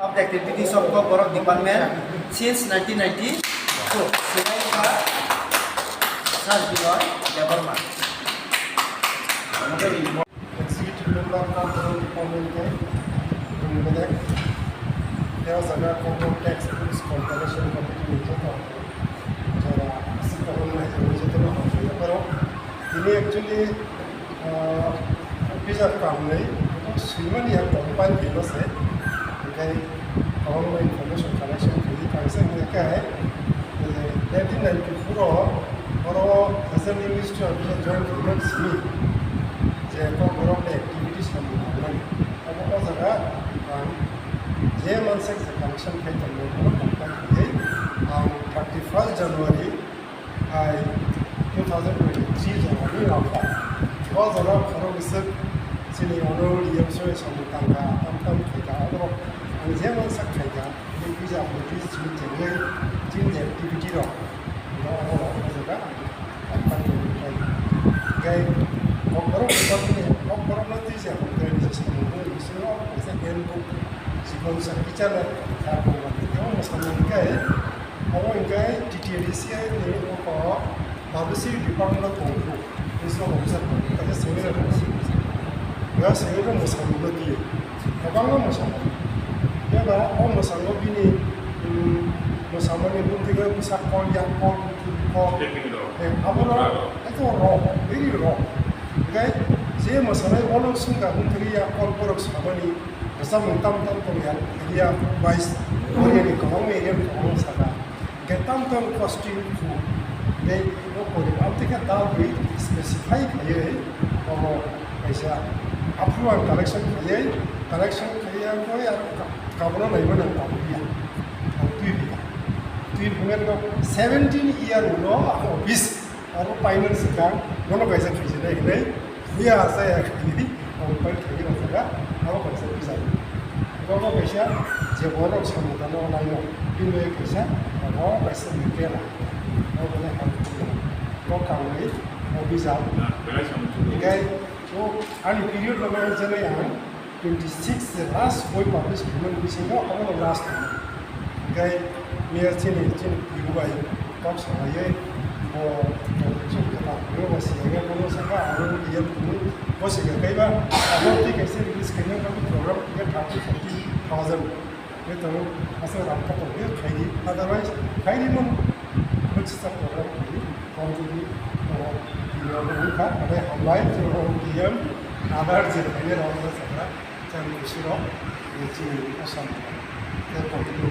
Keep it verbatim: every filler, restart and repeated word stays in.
Of the activities of Kokborok department since nineteen ninety-four. Silaika Sir Binoy Debbarma. Executive member Kokborok department khe Rungledek. Tei o jaga Kokborok text books compilation committee ni joto jora aswk kwbangma hai jotono hamjak yapharo. Tini actually Ah, bijap kamnwi, swimani ya compile khaima se, hwnkhe kwbangma information collection khaidi, kaisa hwnkhe, eh, nineteen ninety-four o oro Hazar Ministry of Defense join khaimani simi, je Kokborok ni activities samung tangmani. Abo o jaga ang je mansak je collection khai tongmani, bono compile khaiwi ang thirty-first January, Hai, two thousand twenty-three jorani rokha. O jora khorok bwswk chini ono D M soi samung tangkha, tam tam khaikha, aborok ang je mansak khaikha, tei puja abuti chini chengwi chini je activity rok, no abo rok o jaga ang tam tam khaikha. Tei kokborok, kokborok no twi se kokborok ni samung tangwi bisingo kaisa handbook chikon sa kichar rok kha tongmani. Tei omo samung khe Abo hwnkhe T T A D C I ni oko Publicity Department o tongkhu, Principal Officer tongkhu, kaisa seminar tongkhu. Ega seminar mwsamung no twi, kwbangma mwsamung. Eba o mwsamung bini, mm, mwsamani bwtwi khe bwsa kol, yak kol, buthur kol. Eh, abono eto rok, very rok. Hwnkhe je mwsanai bono swngkha bwtwi yak kol borok samani. Rwchapmung tam tam tong ya, area wise, area ni kwbangma area ni kwbangma saka. Hwnkhe tam tam costume khu, tei bo pori, amtwi khe dal ri specify khaiwi, obo kaisa aphuru ang collection khaiwi, collection khaiwi ang koi aro ka-, kabono naimani ang tabukya, ang twi rikha. Twi rwkhe seventeen year ulo ang office. Abo paimani swkang, bono kaisa khaijinai hinwi, huya asaya khainwi, abo pai khainwi rwkha, abo kaisa bijap. Abo kaisa je borok samung tangma naino, bini bagwi kaisa, abo kaisa mipela. Abo bini hamkuk, bo kangwi, abo bijap. Hinkhe, o ani period no ma hinjanai ang, twenty six je last boi publish khaimani bisingo abono last. Hinkhe miya chini, chini Piru bai kok salaiwi bo chini kwtal phunukgo siyagwi bono sakha, aro iya phunuk bo siyagwi kaiba abo twi kaisa release khaina bagwi program khe thirty forty thousand. Hwnkhe tongo aswk rang katok khe khaidi, otherwise khaidi man bwchisa program khaidi, komjodi tongo, tini abo wngkha, obo hambai, chwng abo D M, other je khaina rok sakha. Chang bisiro, chini Assam, tei continue